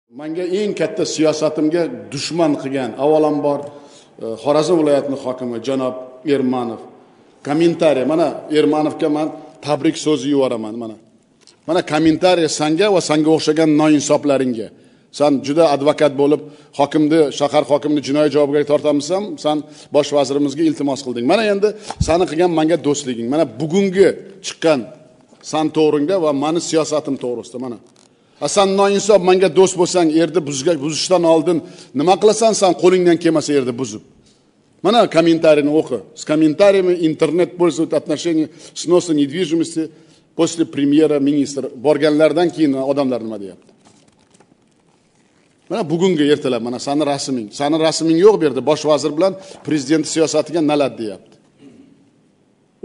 Menga eng katta siyosatimga dushman qilgan avvalambor Xorazm viloyatining hokimi janob Ermanov. Kommentariy, mana Ermanovga men tabrik so'zi yuboraman mana. Mana kommentariy sanga va sanga o'xshagan noinsoflaringga. San juda advokat bo'lib, hokimni, shahar hokimini jinoiy javobgarlikka tortamisan, san bosh vazirimizga iltimos qilding. Mana endi sani qilgan menga do'stliging. Mana bugungi chiqqan san to'g'ringda va meni siyosatim to'g'risida mana. San noinsof menga do'st bo'lsang, erni buzishdan oldin nima qilasan san qo'lingdan kelmasa erni buzib. Mana kommentariyni o'qi. С комментариями интернет пользует отношение сноса недвижимости после премьера-министра. Borganlardan keyin odamlar nima deyapti? Mana bugungi ertalab mana sani rasming, sani rasming yo'q bu yerda bosh vazir bilan prezident siyosatiga nalat deyapti.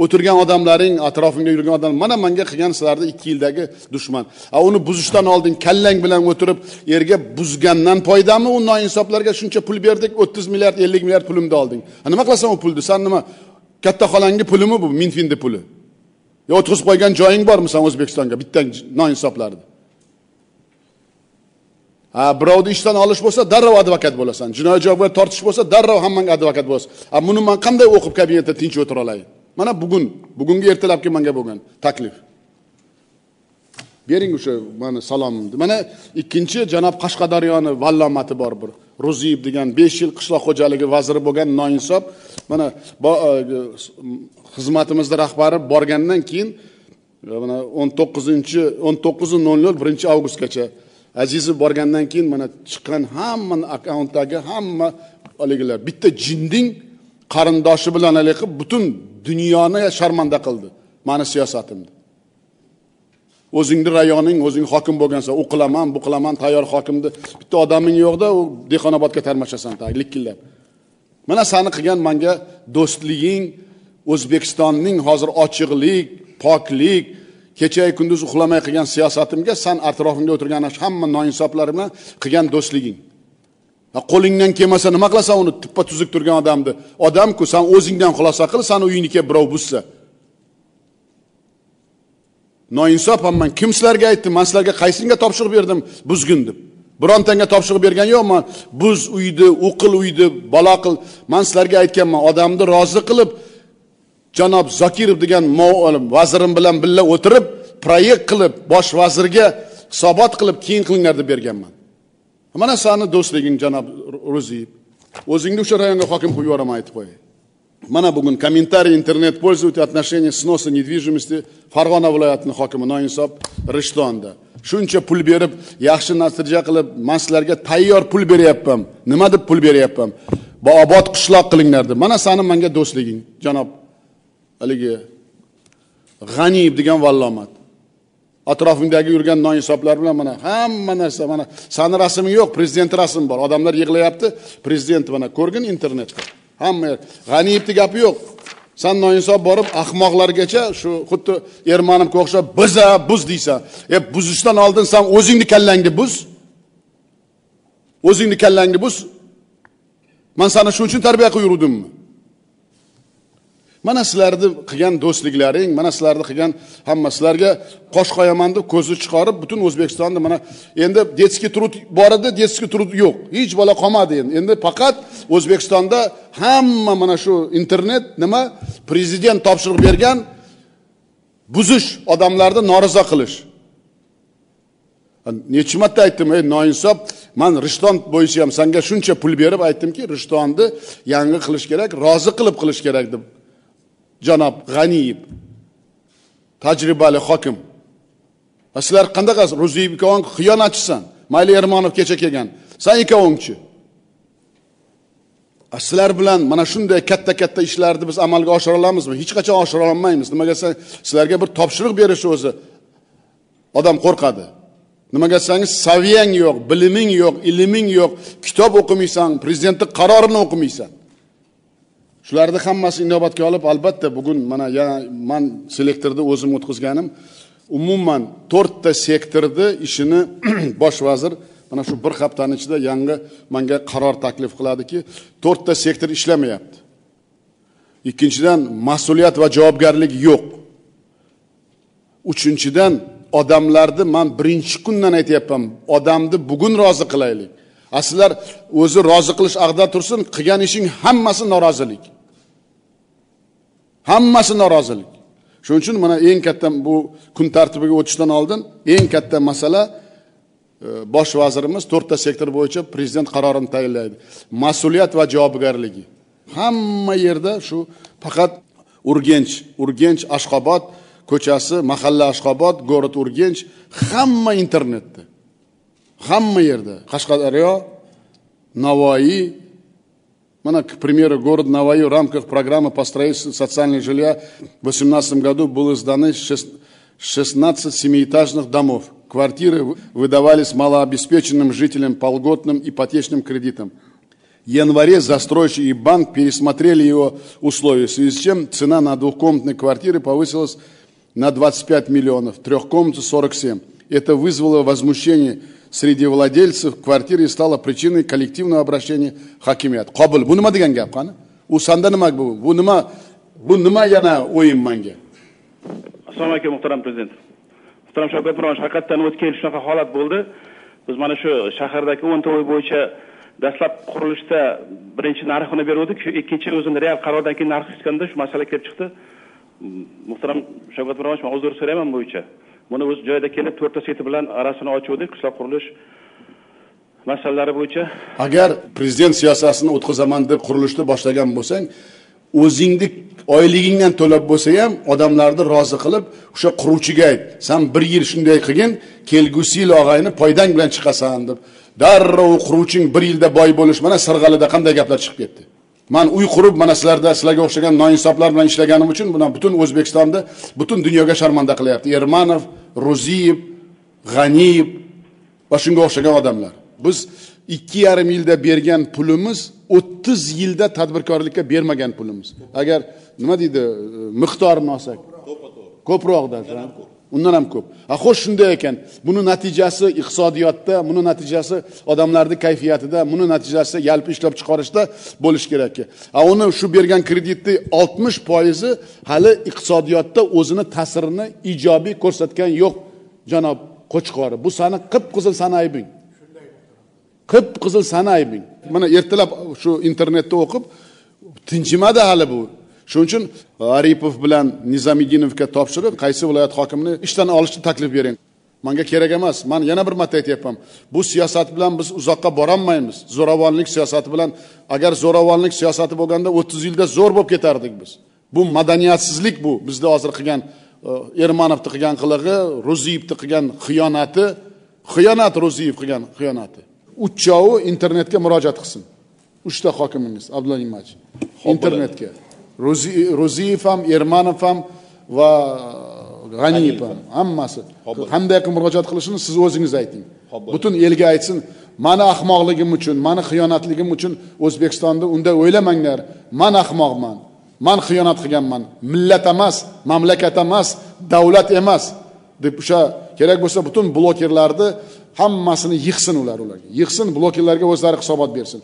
O'tirgan odamlaring, atrofingda yurgan odam mana menga qilgan sizlarni 2 yildagi dushman. A uni buzishdan oldin kallang bilan o'tirib erga buzgandan foydami? U noinsoflarga shuncha pul berdik, 30 milliard, 50 milliard pulimni olding. A nima qilasan u pulni? San nima katta xolangning pulimi bu, Minfinning puli? Yo o'tkazib qo'ygan joying bormi san O'zbekistonga bitta noinsoflarni? Ha, birovni ishdan olish bo'lsa darrov advokat bo'lasan. Jinoiy javobgarlik tortish bo'lsa darrov hammang advokat bo'lasiz. A buni men qanday o'qib kabinetda tinch o'tira olay? Mana bugungi ertalabki menga bo'lgan taklif. Bering o'sha mana salomimni. Mana ikkinchi janob Qashqadaryoni vallomati bor bir. Ruziyev degan 5 yil qishloq xo'jaligi vaziri bo'lgan noinsof mana xizmatimizning rahbari borgandan keyin mana 19:00 1-avgustgacha Azizov borgandan keyin mana chiqqan hamma akkauntdagi hamma haligilar bitta jinding qarindoshi bilan haligi butun dunyoni sharmanda qildi meni siyosatimni. O'zingni rayoning, o'zing hokim bo'lgansan, u qilaman, bu qilaman, tayyor hokimni bitta odaming yo'qda, u Dehqonobodga tarmashasan likillab. Mana seni qilgan menga do'stliging, O'zbekistonning hozir ochiqlik, poklik, kecha kunduz uxlamay qilgan siyosatimga san atrofingda o'tirgan hamma noinsoflar bilan qilgan do'stliging. Qo'lingdan kelmasa nima qilasan uni tippa tuzuk turgan odamni? Odam-ku san o'zingdan xulosa qil, san uyingni kelib birov buzsa. Noinsof hamman. Kim sizlarga aytdi? Men sizlarga qaysinga topshiriq berdim buzgin deb? Birontanga topshiriq bergan yo'qman. Buz uydi, u qil uydi, balo qil. Men sizlarga aytganman, odamni rozi qilib janob Zokirov degan vazirim bilan birga o'tirib, proyekt qilib, bosh vazirga hisobot qilib, keyin qilinglar deb berganman. Mana seni do'stliging janob Ruziyev. O'zingni o'sha rayonga hokim qo'yib yuboraman, aytib qo'yay. Mana bugun kommentariy internet пользует отношение сноса недвижимости Farg'ona viloyatining hokimi noinsof Rishtonda. Shuncha pul berib, yaxshi natija qilib, men sizlarga tayyor pul beryapman. Nima deb pul beryapman? Obod qishloq qilinglar deb. Mana seni menga do'stliging, janob haligi G'aniyev degan vallomat. Atrofingdagi yurgan noinsoflar bilan mana hamma narsa, mana seni rasming yo'q, prezident rasmi bor. Odamlar yig'layapti, prezident mana ko'rgin internetda. Hamma yer. G'aniyevning gapi yo'q. San noinsof borib ahmoqlargacha shu xuddi Ermanovga o'xshab biza buz deysan. Buzishdan oldin san o'zingni kallangni buz. O'zingni kallangni buz. Men seni shuning uchun tarbiya qilib yuruvdimmi? Mana sizlarni qilgan do'stliklaring, mana sizlarni qilgan hamma sizlarga qosh qo'yaman deb ko'zni chiqarib butun O'zbekistonda mana endi detskiy trud bor edi, detskiy trud yo'q. Hech bola qolmadi endi. Endi faqat O'zbekistonda hamma mana shu internet nima prezident topshiriq bergan buzish, odamlarni norizo qilish. Necha marta aytdim, ey noinsof, men Rishton bo'yicha ham senga shuncha pul berib aytdimki, Rishtonni yangi qilish kerak, rozi qilib qilish kerak deb. Janob G'aniyev tajribali hokim. Sizlar qanday qilasiz? Ruziyev ikkoving xiyonatchisan. Mayli Ermanov kecha kelgan. Sen ikkovingchi. Sizlar bilan mana shunday katta-katta ishlarni biz amalga oshira olamizmi? Hech qachon oshira olmaymiz. Nimaga desa, sizlarga bir topshiriq berish o'zi odam qo'rqadi. Nimaga desangiz, saviyang yo'q, biliming yo'q, ilming yo'q, kitob o'qimaysan, prezidentning qarorini o'qimaysan. Shularni hammasi inobatga olib, albatta bugun mana yana men selektorda o'zim o'tkazganim, umuman 4 ta sektorda ishini bosh vazir mana shu bir haftaning ichida yangi menga qaror taklif qiladiki, 4 ta sektor ishlamayapti. Ikkinchidan, mas'uliyat va javobgarlik yo'q. Uchinchidan, Odamlarni men birinchi kundan aytyapman, odamni bugun rozi qilaylik. Sizlar o'zi rozi qilish ag'da tursin, qilgan ishing hammasi norozilik. Hammasi norozilik. Shuning uchun mana eng katta bu kun tartibiga o'tishdan oldin eng katta masala bosh vazirimiz 4 ta sektor bo'yicha prezident qarorini tayinlaydi. Mas'uliyat va javobgarligi. Hamma yerda shu faqat Urgench, Ashxobod ko'chasi, mahalla Ashxobod, город Urgench, hamma internetda. Hamma yerda. Qashqadaryo, Navoiy, mana, к примеру, город Навои в рамках программы по строительству социального жилья в 2018 году было сданы 16 семиэтажных домов. Квартиры выдавались малообеспеченным жителям по льготным ипотечным кредитам. В январе застройщик и банк пересмотрели его условия, в связи с чем цена на двухкомнатные квартиры повысилась на 25 миллионов, трехкомнатные 47. Это вызвало возмущение среди владельцев квартиры и стало причиной коллективного обращения в хокимият. Qobil, bu nima degan gap qani? U sanda nima bu? Bu nima? Bu nima yana o'yin menga? Assalomu alaykum muhtaram prezident. Muhtaram Shavkat Miromonovich, haqiqatan o'tgan yil shunaqa holat bo'ldi. Biz mana shu shahardagi 10 ta uy bo'yicha dastlab qurilishda birinchi narxini beruvdik, ikkinchi o'zini real qarordan keyin narx tushganda shu masala kelib chiqdi. Muhtaram Shavkat Miromonovich, men uzr so'rayman bo'yicha. Buni o'z joyida kelib 4 ta seti bilan arasini ochuvdik, qishloq qurilish masalalari bo'yicha. Agar prezident siyosatini o'tkazaman deb qurilishni boshlagan bo'lsang, o'zingni oyligingdan to'lab bo'lsa ham odamlarni rozi qilib, o'sha quruvchiga ayt, sen bir yil shunday qilgin, kelgusi yil og'ayni foydang bilan chiqasan deb. Darrov quruvching bir yilda boy bo'lish, mana Sirg'alida qanday gaplar chiqib ketdi. Men uy qurib, mana sizlarda sizlarga o'xshagan noinsoflar bilan ishlaganim uchun buni butun O'zbekistonda, butun dunyoga sharmanda qilyapti. Ermanov, Ro'ziyev, G'aniyev va shunga o'xshagan odamlar. Biz 2,5 yilda bergan pulimiz 30 yilda tadbirkorlikka bermagan pulimiz. Agar nima deydi, miqdorini olsak, ko'proq da, undan ham ko'p. Ha, xo'sh, shunday ekan, buni natijasi iqtisodiyotda, buni natijasi odamlarning kayfiyatida, buni natijasi yalpi ishlab chiqarishda bo'lish kerakki. Ha, uni shu bergan kreditning 60% hali iqtisodiyotda o'zini ta'sirini ijobiy ko'rsatgan yo'q, janob Qo'chqori. Bu sani qip-qizil sani aybing. Qip-qizil sani aybing. Mana ertalab shu internetda o'qib tinchimadi hali bu. Shuning uchun Aripov bilan Nizomiddinovga topshirib, qaysi viloyat hokimini ishdan olishni taklif bering. Menga kerak emas. Men yana bir marta aytyapman. Bu siyosat bilan biz uzoqqa borolmaymiz. Zo'ravonlik siyosati bilan, agar zo'ravonlik siyosati bo'lganda 30 yilda zo'r bo'lib ketardik biz. Bu madaniyatsizlik bu. Bizda hozir qilgan Ermanovni qilgan qilig'i, Ro'ziyevni qilgan xiyonati, xiyonat Ro'ziyev qilgan xiyonati. Uchovi internetga murojaat qilsin. 3 ta hokimingiz Abdulla Nimach internetga. Ro'ziyev ham, Ermanov ham va G'aniyev ham, hammasi qanday qilib murojaat qilishini siz o'zingiz ayting. Butun elga aytsin, meni ahmoqligim uchun, meni xiyonatligim uchun O'zbekistonda unda o'ylamanglar, men ahmoqman, men xiyonat qilganman, millat emas, mamlakat emas, davlat emas deb o'sha kerak bo'lsa butun blokerlarni hammasini yig'sin ular ularga. Yig'sin, blokerlarga o'zlari hisobot bersin.